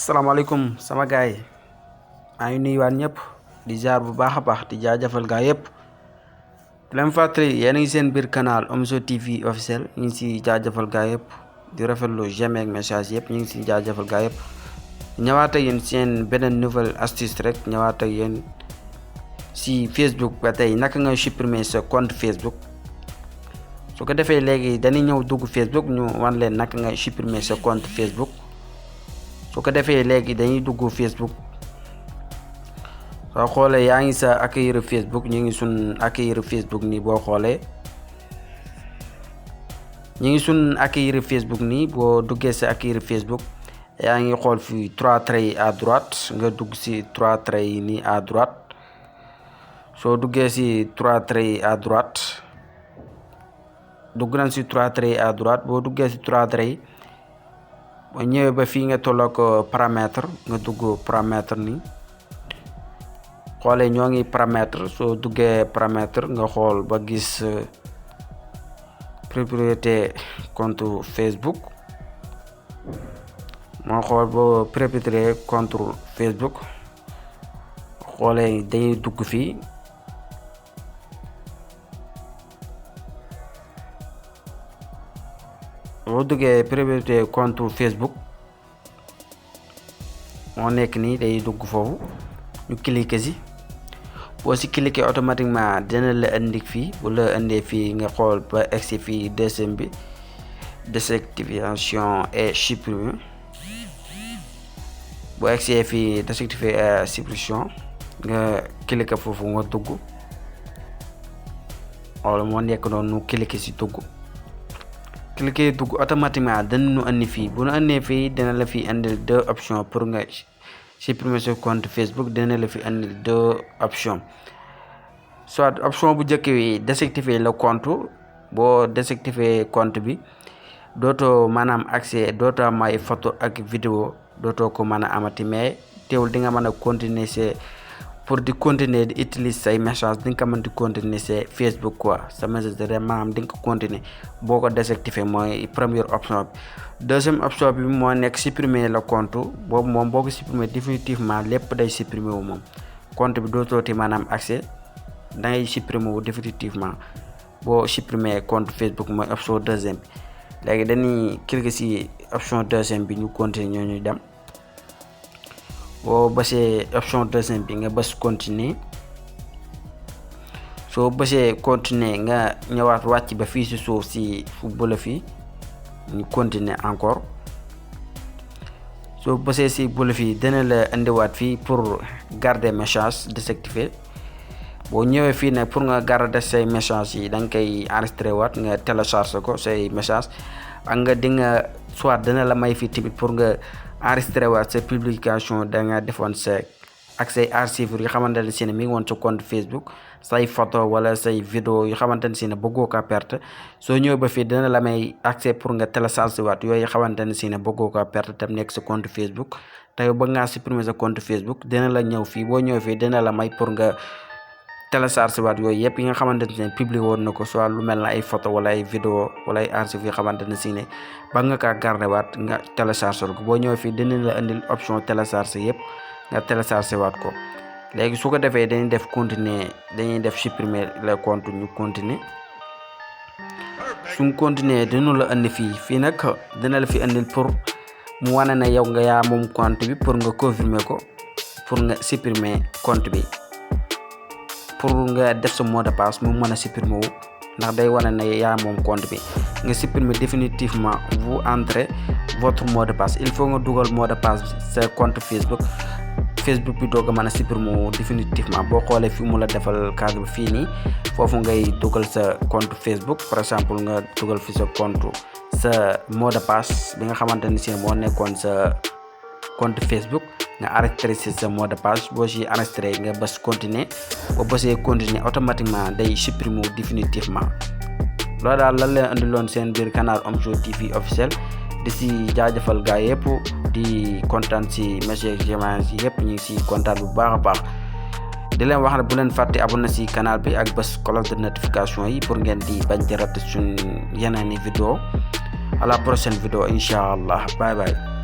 Assalamualaikum sama gaay maa ngi nuyuwaat ñëpp di jaar bu baax a baax di jaajëfal gaay yëpp di leen fàttali yéen a ngi seen biir canal Omzo TV officiel ñu ngi si jaajëfal gaay yëpp di rafetlu j'aime ak message yëpp ñu ngi si jaajëfal gaay yëpp ñëwaat ak yéen seen beneen nouvelle astuce rek ñëwaat ak yéen si Facebook ba tey naka nga supprimer sa compte Facebook su ko defee léegi dañuy ñëw dugg Facebook ñu wan leen naka nga supprimer sa compte Facebook su ko defee léegi dañuy dugg Facebook soo xoolee yaa ngi sa accueil Facebook ñu ngi sun accueil Facebook nii boo xoolee ñu ngi sun accueil Facebook nii boo duggee sa accueil Facebook yaa ngi xool fi 3 traits à droite nga dugg si 3 traits yi nii à droite soo duggee si 3 traits à droite dugg nañ si 3 traits à droite boo duggee si 3 traits boo ñëwee ba fii nga tolloog paramètre nga dugg paramètre ni xoolee ñoo ngi paramètre soo duggee paramètre nga xool ba gis propriété compte Facebook moo xool ba propriété compte Facebook xoolee dañuy dugg fii boo duggee propriété compte Facebook moo nekk nii day dugg foofu ñu cliquer si boo si cliquer automatiquement dina la indi fii bu la indee fii nga xool ba egsi fii deuxième bi désactivation et supprimer boo egsee fii désactiver et suppression nga cliquer foofu nga dugg wala moo nekk noonu ñu cliquer si dugg cliquer dugg automatiquement dana nu andi fii bu nu andee fii dina la fi andil 2 options pour nga supprimer sa compte Facebook dina la fi andil 2 options soit option bu njëkk bi désactiver le compte boo désactiver compte bi dootoo maanaam accès dootoo am ay photo ak vidéo dootoo ko mën a amati mais teewul di nga mën a continuer pour di continuer di utiliser say message di nga ko mën di continuer c'est Facebook quoi sa message maanaam di nga ko continuer boo ko désactiver mooy première option bi deuxième option bi moo nekk supprimer le compte boobu moom boo ko supprimer définitivement lépp day supprimer wu moom compte bi dootooti maanaam accès da ngay supprimer wu définitivement boo supprimer compte Facebook mooy option deuxième bi léegi dañuy cliquer si option deuxième bi ñu continuer ñuy dem boo bësee option deuxième bi nga bës continuer soo bësee continuer nga ñëwaat wàcc ba fii si suuf si fu bula fii ñu continuer encore soo bësee si bula fii dina la indiwaat fii pour garder message désactiver boo ñëwee fii nag pour nga garder say message yi da nga koy enregistrer waat nga télécharger ko say message ak nga di nga soit dina la may fii tamit pour nga enregistré waat sa publication da nga defoon sa ak say archives yu xamante ne si ne mi ngi woon sa compte Facebook say photo wala say vidéo yu xamante ne si ne bëggoo ko perte soo ñëwee ba fii dina la may accès pour nga télécharger waat yooyu xamante ne si ne bëggoo ko perte tam nekk sa compte Facebook tey ba ngaa supprimer sa compte Facebook dina la ñëw fii boo ñëwee fii dina la may pour nga télécharger waat yooyu yëpp yi nga xamante ne publié woon na ko soit lu mel na ay photo wala ay vidéo wala ay archives yu xamante ne si ne ba nga kaa garder waat nga télécharger ko boo ñëwee fii dina la indil option télécharger yëpp nga télécharger waat ko léegi su ko defee dañuy def continuer dañuy def supprimer le compte ñu continuer suñ continuer dina la indi fii nag dina la fi indil pour mu wane na yow nga yaa moom compte bi pour nga confirmer ko pour nga supprimer compte bi pour nga def sa mot de passe mu mën a supprimer wu ndax day wane ne yaa moom compte bi nga supprimer définitivement vous entrez votre mot de passe il faut nga dugal mot de passe sa compte Facebook bi doog a mën a supprimer wu définitivement boo xoolee fi mu la defal cadre bi fii nii foofu ngay dugal sa compte Facebook par exemple nga dugal fi sa compte sa mot de passe bi nga xamante ne si moo nekkoon sa compte Facebook nga enregistré sa mot de passe boo si enregistré nga bës continuer boo bësee continuer automatiquement day supprimer wu définitivement loolu daal lan leen andiloon seen biir canal Omzo TV officiel di si jaajëfal gaa yëpp di kontaan si message yi yëpp ñu ngi si kontaan bu baax a baax di leen wax ne bu leen fàtte abonné si canal bi ak bës cloche de notification yi pour ngeen di bañ di rater suñ yeneen i vidéo à la prochaine vidéo incha allah bye bye.